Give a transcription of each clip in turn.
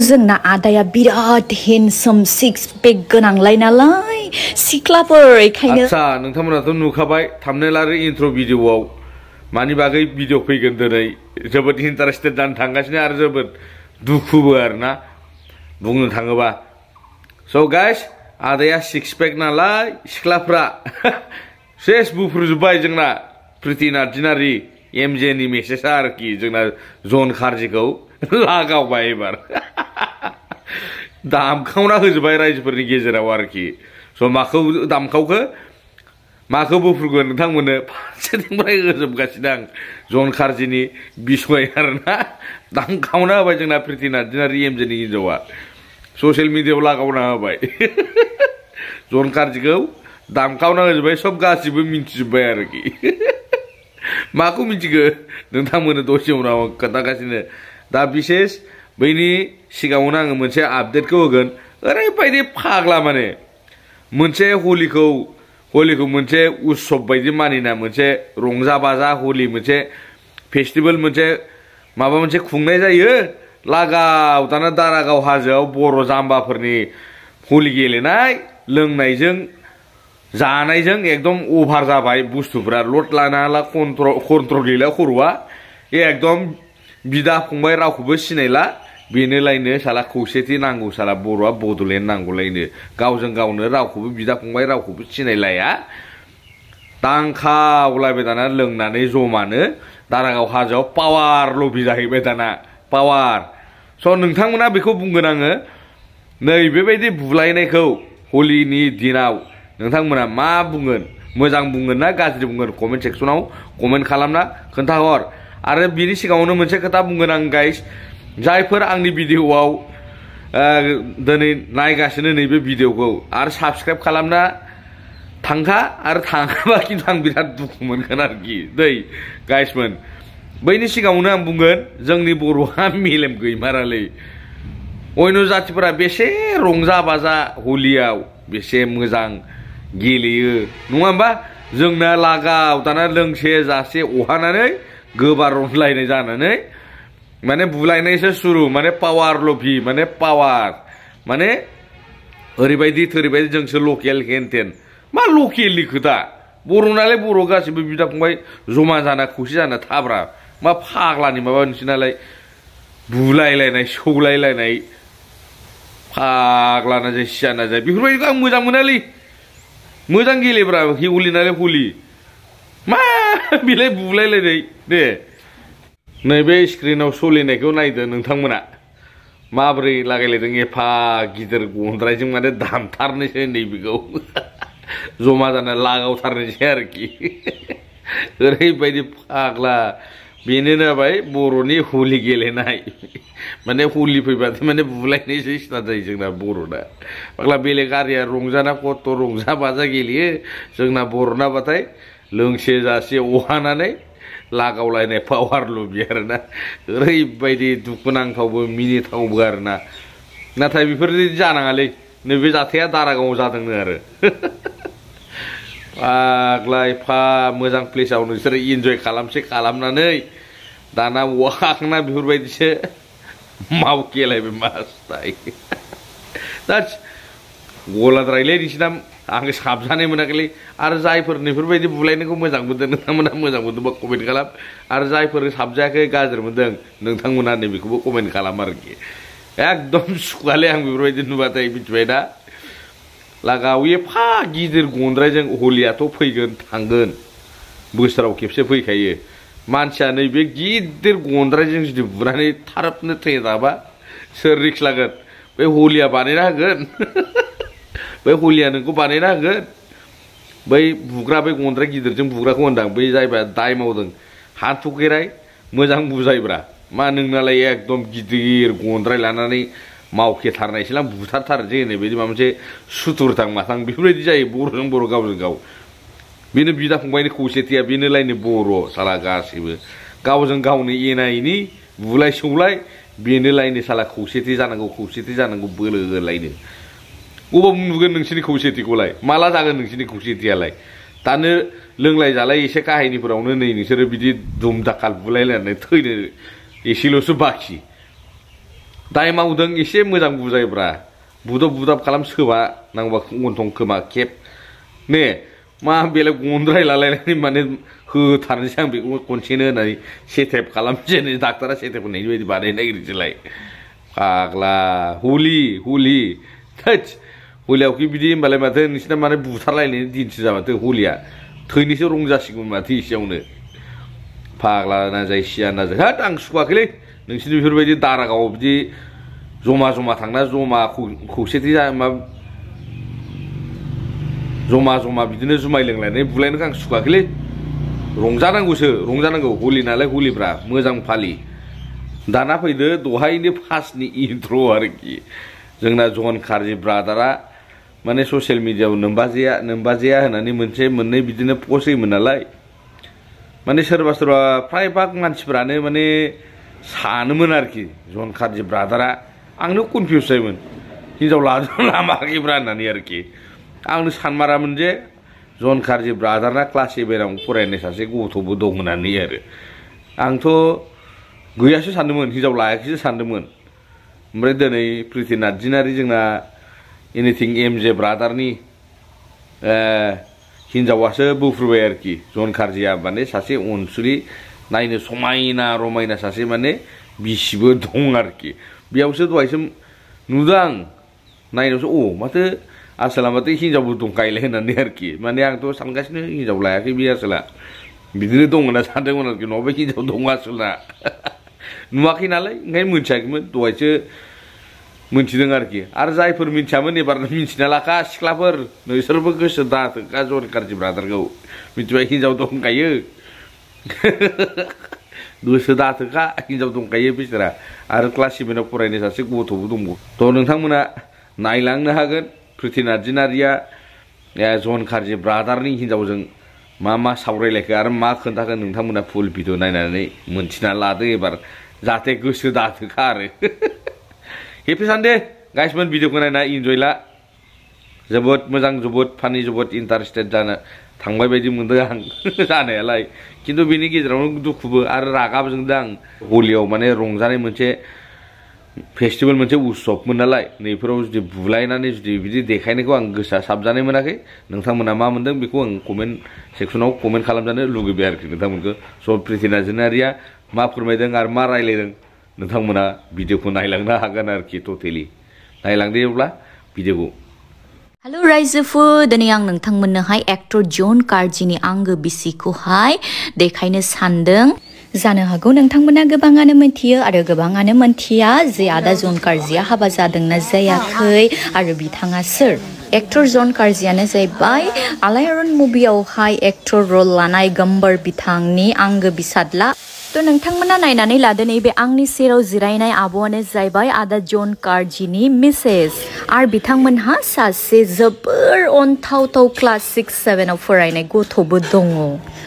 जोंना आदाया बिराद हेन्डसम सिक्स पेक गोनांलाय नालाय सिख्लाफोर एखायनो आच्छा नोंथांमोनाथ' नुखाबाय थाम्बनेल आरो इन्ट्र भिडिअआव मानि बागै भिडिअ फैगोन दिनै जोबोद इन्टारेस्टेड जानो थांगासिनो आरो जोबोद दुखुबो आरोना बुंनो थाङोबा स' गाइस आदाया सिक्स पेक नालाय सिख्लाफ्रा सेस बुफ्रुजोब्बाय जोंना प्रिति नार्जिनारि एमजे नि मेसेजआ आरोखि जोंना जन खारजिखौ लागावबाय एबार दामखावना होजोब्बाय रायजोफोरनि गेजेराव आरोखि स' माखौ दामखावखो माखौ बुफ्रुगोन नोंथांमोननो फारसेथिंनिफ्राय होजोबगासिनो आं जन खारजिनि बिसय आरोना दामखावना होबाय जोंना प्रिति नार्जिनारि एमजे नि हिनजावा ससियेल मिडियाआव लागावना होबाय जन खारजिखौ दामखावना होजोब्बाय सब गासिबो मिन्थिजोब्बाय आरोखि माखौ मिथिगो नोंथांमोननो दसे उनाव खोन्थागासिनो दा बिसेस बैनि सिगाङावनो आङो मोनसे आपडेटखौ होगोन ओरैबायदि फाग्ला माने मोनसे हलिखौ मोनसे उत्सव बायदि मानिना मोनसे रंजा बाजा हलि मोनसे फेस्टिभेल मोनसे माबा मोनसे खुंनाय जायो लागाव दाना दारागाव हाजोआव बर' जाम्बाफोरनि हलि गेलेनाय लोंनायजों जानायजों एकदम अभार जाबाय बुस्थुफोरा लट लाना ला कन्ट्रल गैला खर'आ एकदम बिदा फंबाय रावखौबो सिनायला बेनोलायनो साला खौसेथि नांगौ साला बर'आ बड'लेण्ड नांगौलायनो गावजों गावनो रावखौबो बिदा फंबाय रावखौबो सिनायलाया दांखावलायबाय दाना लोंनानै जमानो दारागाव हाजोआव पावार लबि जाहैबाय दाना पावार स' नोंथांमोना बेखौ बुंगोन आङो नै बेबायदि बुलायनायखौ हलिनि दिनाव नोंथांमोना मा बुंगोन मोजां बुंगोन ना गाज्रि बुंगोन कमेन्ट सेक्सनाव कमेन्ट खालामना खोन्थाहर आरो बिनि सिगाङावनो मोनसे खोथा बुंगोन आं गाइस जायफोर आंनि भिडिअआव दिनै नायगासिनो नैबे भिडिअखौ आरो साबस्क्राइब खालामना थांखा आरो थाङाबा खिन्थु आं बिराद दुखु मोनगोन आरोखि दै गाइसमोन बैनि सिगाङावनो आं बुंगोन जोंनि बर'आ मेलेम गैमारालै अन्य जातिफोरा बेसे रंजा बाजा हलियाव बेसे मोजां गेलेयो नङा होमबा जोंना लागाव दाना लोंसे जासे अहानानै गोबारनलायनाय जानानै माने बुलायनायसो सुरु माने पावार लभि माने पावार माने ओरैबायदि थोरैबायदि जोंसो लकेल हेनटेन मा लकेलनि खोथा बर' नालाय बर' गासिबो बिदा फंबाय जमा जाना खौसे जाना थाब्रा मा फाग्लानि माबा नोंसोरनालाय बुलायलायनाय सौलायलायनाय फाग्लाना जाय सियाना जाय बेफोरबायदिखौ आं मोजां मोनालै मोजां गेलेब्रा हलि नालाय हलि मा बेलाय बुलायलायनाय दे नैबे स्क्रिनाव सोलिनायखौ नायदो नोंथांमोना माबोरै लागायलायदों एफा गिदिर गन्द्रायजों माने दामथारनोसै नैबेखौ जमा जाना लागावथारनोसै आरोखि ओरैबायदि फाग्ला बेनो जाबाय बर'नि हलि गेलेनाय माने हलि फैबाथाय माने बुलायनायसो स्टार्ट जायो जोंना बर'ना फाग्ला बेलेग हारिया रंजाना कत' रंजा बाजा गेलेयो जोंना बर'नाबाथाय लोंसे जासे अहानानै लागावलायनाय पावार लबि आरोना ओरैबायदि दुखुनांथावबो मिनिथावबो आरोना नाथाय बेफोरबायदि जानाङालै नैबे जाथाया दारागावआव जादोंनो आरो फाग्ला एफा मोजां प्लेसाव नोंसोरो इन्जय खालामनानै दाना वाखना बेफोरबायदिसो मावकेलायबाय मासथाय दा गलाद्रायलै नोंसिना आङो साबजानाय मोनाखैलै आरो जायफोर बेफोरबायदि बुलायनायखौ मोजां मोनदों नोंथांमोना मोजां मोनदोंबा कमेन्ट खालाम आरो जायफोर साबजायाखै गाज्रि मोनदों नोंथांमोना नैबेखौबो कमेन्ट खालाम आरोखि एकदम सुखुवालै आं बेफोरबायदि नुबाथाय मिथिबाय दा लागाव एफा गिदिर गन्द्रायजों हलियाथ' फैगोन थांगोन बोसोराव खेबसे फैखायो मानसिया नैबे गिदिर गन्द्रायजों जुदि बुनानै थारबनो थैजाबा सोर रिक्स लागोन बे हलिया बानायना होगोन बै हलिया नोंखौ बानायना होगोन बै बुग्रा बै गन्द्राय गिदिरजों बुग्राखौ होनदां बै जायबा दाय मावदों हान्थु खेराय मोजां बुजायब्रा मा नोंनालाय एकदम गिदिर गन्द्राय लानानै मावखेथारनायसोलां बुथारथारनोसै होननाय बायदि माबा मोनसे सुथुरथां माथां बेफोरबायदि जायो बर'जों बर' गावजों गाव बेनो बिदा फंबायनि खौसेथिया बेनोलायनो बर' साला गासैबो गावजों गावनो एना एनि बुलाय सौलाय बेनोलायनो साला खौसेथि जानांगौ बोलो होलायनो अबाव नुगोन नोंसिनि खौसेथिखौलाय माला जागोन नोंसिनि खौसेथियालाय दानो लोंलाय जालाय एसे काहिनिफोरावनो नै नोंसोरो बिदि दुम दाखाल बुलायलायनानै थैनो एसेल'सो बाखि दाय मावदों एसे मोजां बुजायब्रा बुदब बुदाब खालाम सोबा नांबा गन्थं खोमा खेब ने मा बेलेग गन्द्राय लालायनानै माने होथारनोसै आं बेखौ खनसेनो होननानै सेटेप खालामसै डाक्टारा सेटेप होननायनि बायदि बानायनो नागिरसैलाय फाग्ला हुलि थोद हुलियाव कि बिदि होनबालाय माथो नोंसिना माने बुथारलायनायनि दिनसो जाबाथो हुलिया थैनोसो रं जासिगौमोन माथो एसेयावनो फाग्ला नाजाय सिया नाजाय होद आं सुखुवाखैलै नोंसिनि बेफोरबायदि दारागावआव बिदि जमा थांना जमा खौसेथि जमा बिदिनो जुमाय लोंलायनाय बुलायनोखौ आं सुखुवाखैलै रंजानांगौ हुलि नालाय हुलिब्रा मोजां फालि दाना फैदो दहायनि फार्स्टनि इन्ट्र आरोखि जोंना जन कार्जि ब्रादारा माने ससियेल मिडियाआव नोमबाजेया होननानै मोननै बिदिनो पस्ट होयोमोन नालाय माने सोरबा फ्राय भाग मानसिफ्रानो माने सानोमोन आरोखि जन कार्जि ब्रादारा आंनो कनफिउस जायोमोन हिनजाव लामाराखैब्रा होननानै आरोखि आंनो सानमारामोन जे जन कार्जि ब्रादारना क्लास 7आव फरायनाय सासे गथ'बो दं होननानै आरो आंथ' गैयासो सानदोंमोन हिनजाव लायाखैसो सानदोंमोन ओमफ्राय दिनै प्रिति नार्जिनारि जोंना एनिथिं एमजे ब्रादारनि हिनजावासो बुफ्रुबाय आरोखि जन कार्जिया माने सासे अनसुलि नायनो समायना रमायना सासे माने बिसिबो दं आरोखि बेयावसो दहायसो नुदों आं नायनायावसो माथो आसोला माथो हिनजावबो दंखायोलै होननानै आरोखि माने आंथ' सानगासिनो हिनजाव लायाखै बे आसोला बिदिनो दं होनना सानदोंमोन आरोखि नङाबा हिनजाव दं आसोला नुवाखै नालाय ओंखायनो मिथियाखैमोन दहायसो मिथिदों आरोखि आरो जायफोर मिथियामोन एबार मिथिना लाखा सिख्लाफोर नोंसोरबो गोसो दाथोखा जन कार्जि ब्रादारखौ मिथिबाय हिनजाव दंखायो गोसो दाथोखा हिनजाव दंखायो बिसोरा आरो क्लास 7आव फरायनाय सासे गथ'बो दंबावो थ' नोंथांमोना नायलांनो हागोन प्रिति नार्जिनारिया जन कार्जि ब्रादारनि हिनजावजों मा सावरायलायखो आरो मा खोन्थागोन नोंथांमोना फुल भिडिअ नायनानै मोनथिना लादो एबार जाहाथे गोसो दाथोखा आरो हेपि सानडे गाइसमोन भिडिअखौ नायना इन्जय ला जोबोद मोजां जोबोद फानि जोबोद इन्टारेस्टेड जानो थांबाय बायदि मोनदों आं जानायालाय खिन्थु बेनि गेजेरावनो दुखुबो आरो रागाबो जोंदों आं हलियाव माने रंजानाय मोनसे फेस्टिभेल मोनसे उत्सबमोन नालाय नैफोराव जुदि बुलायनानै जुदि बिदि देखायनायखौ आं गोसोआ साबजानाय मोनाखै नोंथांमोना मा मोनदों बेखौ आं कमेन्ट सेक्सनाव कमेन्ट खालामजानो लुगैबाय आरोखि नोंथांमोनखौ स' प्रिति नार्जिनारिया मा फोरमायदों आरो मा रायलायदों नोंथांमोना भिडिअखौ नायलांनो हागोन आरोखि टटेलि नायलांदोंब्ला भिडिअखौ हेलो रायजोफोर दिनै आं नोंथांमोननोहाय एक्टर जन कार्जिनि आंगो बिसिखौहाय देखायनो सानदों जानो हागौ नोंथांमोना गोबाङानो मिथियो आरो गोबाङानो मिथिया जे आदा जन कार्जिया हाबा जादोंना जायाखै आरो बिथाङा सोर एक्टर जन कार्जियानो जाहैबाय आलायारन मुभियावहाय एक्टर रल लानाय गम्बर बिथांनि आंगो बिसादला थ' नोंथांमोना नायनानै लादो नैबे आंनि सेराव जिरायनाय आब'आनो जाहैबाय आदा जन कार्जिनि मिसेस आरो बिथांमोनहा सासे जोबोर अनथावथाव क्लास 6-7आव फरायनाय गथ'बो दङ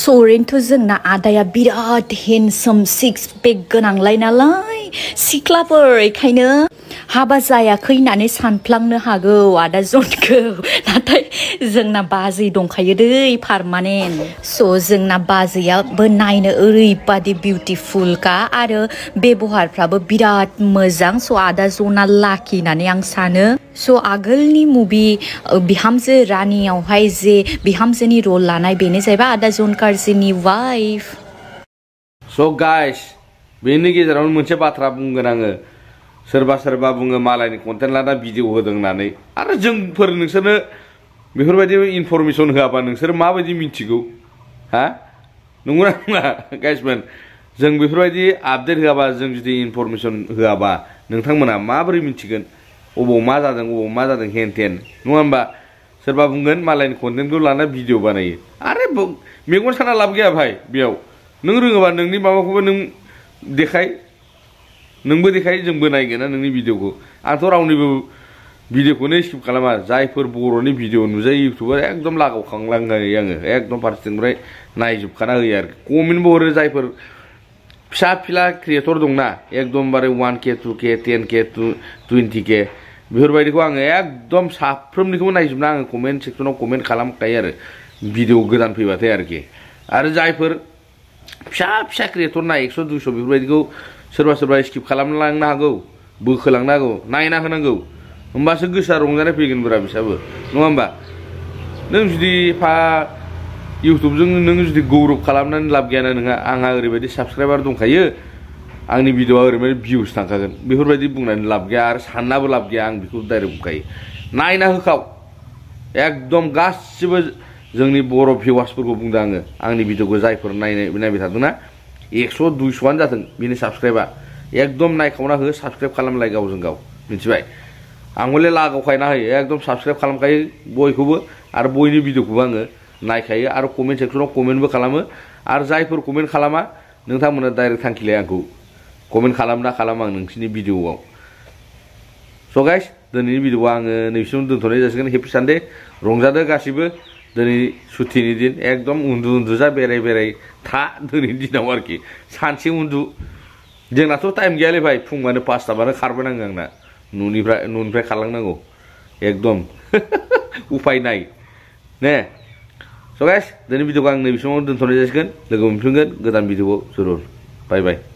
स' ओरैनोथ' जोंना आदाया बिराद हेन्डसाम 6 पेक गोनांलाय नालाय सिख्लाफोर बेखायनो हाबा जायाखै होननानै सानफ्लांनो हागौ आदा जनखौ नाथाय जोंना बाजै दंखायो दै पारमानेन्ट स' जोंना बाजैयाबो नायनो ओरैबादि बिउटिफुलखा आरो बेबहारफ्राबो बिराद मोजां स' आदा जना लाखि होननानै आं सानो स' आगोलनि मुभि बिहामजो रानियावहाय जे बिहामजोनि रल लानाय बेनो जाहैबाय आदा जन कार्जिनि वाइफ स' गाइस बेनि गेजेरावनो मोनसे बाथ्रा बुंगोन आङो सोरबा बुङो मालायनि कन्टेन्ट लाना भिडिअ होदों होननानै आरो जोंफोर नोंसोरनो बेफोरबायदि इनफरमेसन होआबा नोंसोर माबायदि मिथिगौ हा नंगौना नङा गाइसमोन जों बेफोरबायदि आपडेट होआबा जों जुदि इनफरमेसन होआबा नोंथांमोना माबोरै मिथिगोन अबाव मा जादों हेन टेन नङा होमबा सोरबा बुंगोन मालायनि कन्टेन्टखौ लाना भिडिअ बानायो आरे मेगन साना लाब गैया भाई बेयाव नों रोङोबा नोंनि माबाखौबो नों देखाय नोंबो देखाय जोंबो नायगोन ना नोंनि भिडिअखौ आंथ' रावनिबो भिडिअखौनो स्किप खालामा जायफोर बर'नि भिडिअ नुजायो इउटुबार एकदम लागावखांलाङो आङो एकदम फारसेथिंनिफ्राय नायजोबखाना होयो आरोखि कमेन्टबो हरो जायफोर फिसा फिला क्रिएटर दंना एकदमबारे 1K 2K 10K 20K बेफोरबायदिखौ आङो एकदम साफ्रोमनिखौबो नायजोबना आङो कमेन्ट सेक्सनाव कमेन्ट खालामखायो आरो भिडिअ गोदान फैबाथाय आरोखि आरो जायफोर फिसा क्रिएटर ना 100 200 बेफोरबायदिखौ सोरबा स्किप खालामलांनो हागौ बोखोलांनांगौ नायना होनांगौ होमबासो गोसोआ रंजानाय फैगोन ब्रा बिसाबो नङा होमबा नों जुदि इउटुबजों नों जुदि गौरब खालामनानै लाब गैयाना नोंहा आंहा ओरैबायदि साबस्क्राइबार दंखायो आंनि भिडिअआ ओरैबायदि भिउस थांखागोन बेफोरबायदि बुंनानै लाब गैया आरो साननाबो लाब गैया आं बेखौ डाइरेक्ट बुंखायो नायना होखाव एकदम गासिबो जोंनि बर' भिउवार्सफोरखौ बुंदों आङो आंनि भिडिअखौ जायफोर नायबाय थादोंना 100 200आनो जाथों बिनि साबस्क्राइबा एकदम नायखावना हो साबस्क्राइब खालामलाय गावजों गाव मिथिबाय आं हले लागावखायना होयो एकदम साबस्क्राइब खालामखायो बयखौबो आरो बयनि भिडिअखौबो आङो नायखायो आरो कमेन्ट सेक्सनाव कमेन्टबो खालामो आरो जायफोर कमेन्ट खालामा नोंथांमोना डाइरेक्ट थांखिलाय आंखौ कमेन्ट खालामना खालामा आं नोंसिनि भिडिअआव स' गाइस दिनैनि भिडिअखौ आङो नैसिमाव दोनथ'नाय जासिगोन हेपि सानडे रंजादो गासिबो दिनै सुटिनि दिन एकदम उन्दु जा बेराय था दिनैनि दिनाव आरोखि सानसे उन्दु जोंनाथ' टाइम गैयालै भाई फुङानो 5टाबानो खारबोनांगौ आंना न'निफ्राय खारलांनांगौ एकदम उफाय नाय ने स' गाइस दिनैनि भिडिअखौ आं नैबे समाव दोनथ'नाय जासिगोन लोगो मोनफिनगोन गोदान भिडिअआव जरुर बाय बाय